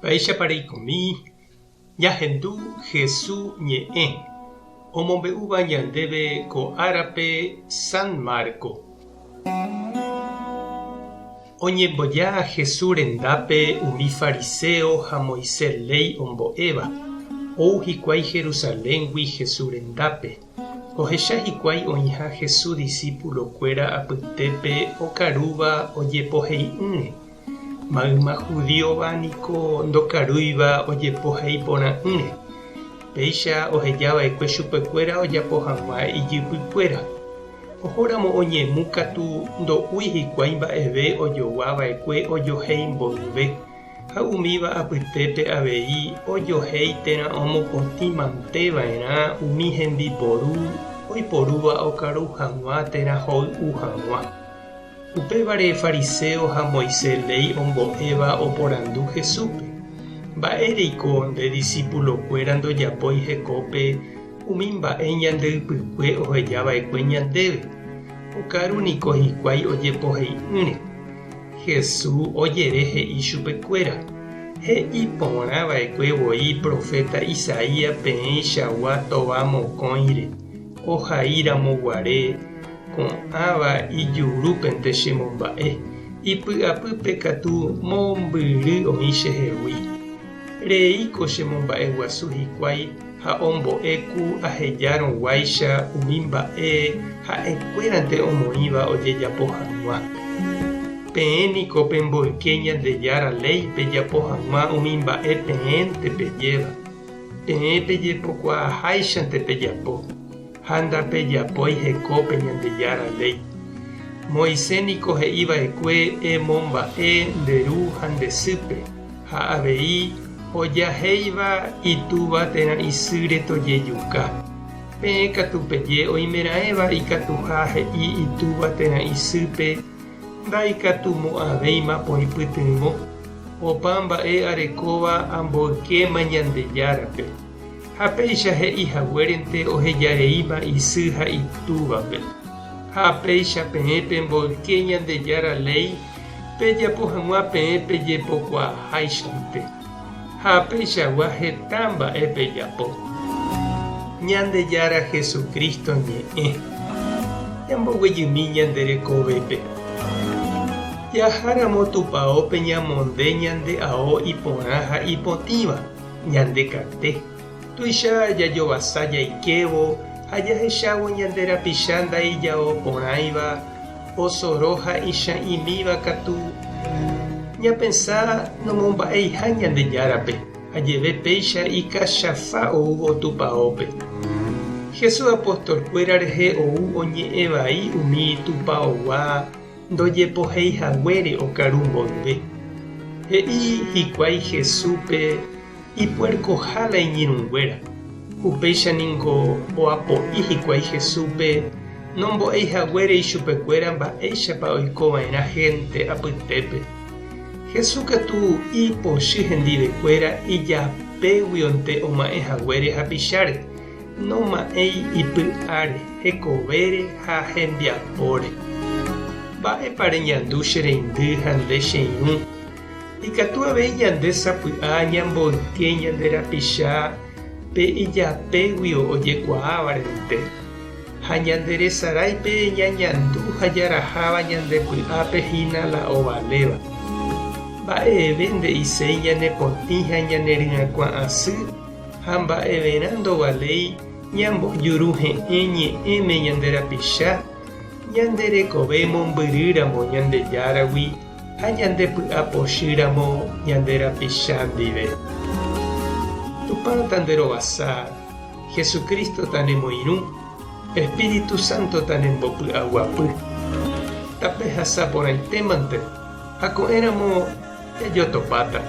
Mba'éichapa reikomi ñahendu Hesu ñe'ẽ omombe'úva ñandéve ko árape San Marco. Oñemboja Hesu rendápe umi fariséo ha Moisés léi ombo'éva, ou hikuái Jerusaléngui Hesu rendápe. Ohecha hikuái oĩha Hesu disípulokuéra apytépe okarúva ojepohei'ỹre. Mayma judíova niko ndokarúiva ojepohei porã'ỹre. Péicha oheja va'ekue chupekuéra ojapo hag̃ua ijypykuéra. Ohóramo oñemu katu ndo'úi hikuái mba'eve ojogua va'ekue ojohéi mboyve. Ha umíva apytépe avei ojohéi térã omopotĩ mante va'erã umi hembiporu oiporúva okaru hag̃ua térã hoy'u hag̃ua. Upévare fariséo ha Moisés léi ombo'éva oporandu Jesúspe, Mba'éreiko nde disipulokuéra ndojapói hekópe umi mba'e ñande ypykue oheja va'ekue ñandéve? Okaru niko hikuái ojepohei'ỹre. Jesús ojere he'i chupekuéra, He'i porã va'ekue voi proféta Isaías peẽichagua tova mokõire, ohai ramo guare, Ko'ãva ijurúpente chemomba'e, ipy'apýpe katu mombyry oĩ chehegui. Reíko chemomba'eguasu hikuái ha ombo'e ku ahejárõ guáicha umi mba'e ha'ekuérante omoĩva ojejapo hag̃ua. Peẽ niko pemboyke Ñandejára léi pejapo hag̃ua umi mba'e peẽnte pejéva. Peẽ pejepokuaaháichante pejapo, ha ndapejapói hekópe Ñandejára léi. Moisés niko he'i va'ekue emomba'e nde ru ha nde sýpe. Ha avei ojahéiva itúva térã isýre tojejuka. Peẽ katu peje oimeraẽva ikatuha he'i itúva térã isýpe ndaikatumo'ãvéima poipytyvõ, opa mba'e arekóva amboykéma Ñandejárape. Ha péicha he'i haguérente ohejareíma isy ha itúvape. Ha péicha peẽ pemboyke Ñandejára léi Pejapo hag̃ua peẽ pejepokuaaháichante, ha peichagua heta mba'e pejapo. Ñandejára Jesucristo ñe'ẽ, ñamboguejymi ñande rekovépe. Jaháramo tupaópe ñamonde ñande ao iporã ha ipotĩva, ñande kate. Tuicha jajovasa jaikévo ha jahechávo ñande rapicha ndaijao porãiva, Osoro ha icha'ĩmíva katu ñapensa nomomba'eiha Ñandejárape, ajeve péicha ikachafa oúvo tupaópe. Jesús apostolkuéra rehe ou oñe'ẽ vai umi tupaogua ndojepohéi haguére okaru mboyve. He'i hikuái Jesúspe ipuerkoha la iñirũnguéra. Upéicha ningo oapo'i hikuái Jesúspe nombo'éi haguére ichupekuéra mba'éichapa oiko va'erã hénte apytépe. Jesús katu ipochy hendivekuéra ijapéguionte oma'ẽ haguére hapicháre, noma'ẽi ipy'áre, hekovére ha hembiapóre. Mba'épa reñandu che reindy ha nde che irũ? Ikatu avei ñande sapy'a ñamboyke ñande rapicha pe ijapéguio ojekuaávarente, ha ñande resaráipe ñañandu ha jaraháva ñande py'ápe hína la ovaléva. Mba'eve nde'iséi ñane potĩ ha ñane ryakuã asy ha mba'everã ndovaléi ñambojuruhe'ẽ ñe'ẽme ñande rapicha ñande rekove mombyrýramo Ñandejáragui ha ñande py'a pochy ramo ñande rapicha ndive. Tupã tanderovasa, Jesucristo tanemoirũ, Espíritu Santo tanembopy'aguapy. Tapehasa porãitémante ha ko'ẽramo jajotopáta.